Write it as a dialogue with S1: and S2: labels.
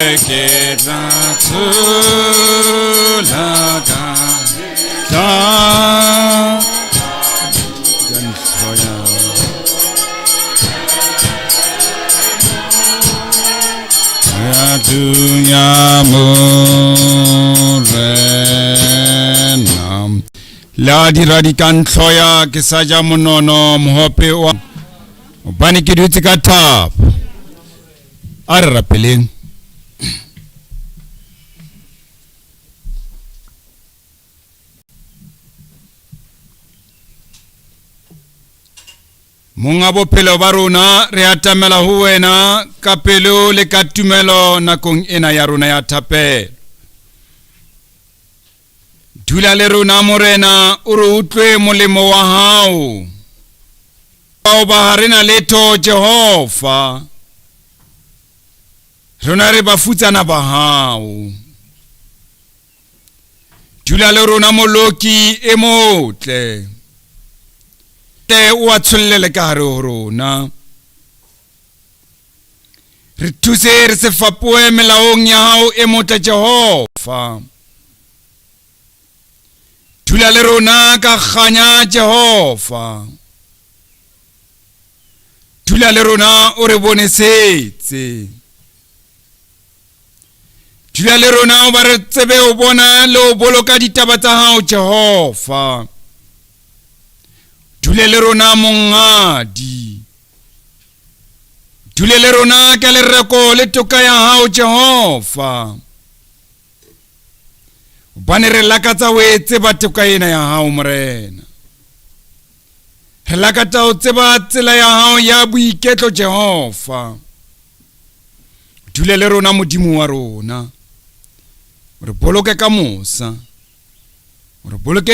S1: Ke tla tsola ka tla ya nhloya. Ya dunya Morena. La dira di ka ntlhoya ke sa ja monono mohope wa hobane ke dutse ka thabo. A re rapeleng. Monga bophelo ba rona, re atamela ho wena ka pelo le ka tumelo nakong ena ya rona ya thapelo. Dula le rona Morena, o re utlwe molemo wa hao. Bao ba ha re na letho Jehova. Rona re bafutsana ba hao. Dula le rona Moloki e motle. Tle o a tshollele ka hare ho rona. Re thuse re se fapohe melaong ya hao e motle Jehova. Dula le rona ka kganya Jehova. Dula le rona o re bonesetse. Dula le rona o ba re tsebe o bona le o boloka ditaba tsa hao Jehova. Dule le rona monghadi. Dule le rona ka lereko le toka ya hao Jehova. Hobane re lakatsa ho e tseba toka ena ya hao Morena. Re lakatsa ho tseba tsela ya hao ya boiketlo Jehova. Dule le rona Modimo wa rona. Re boloke ka mosa. Re boloke.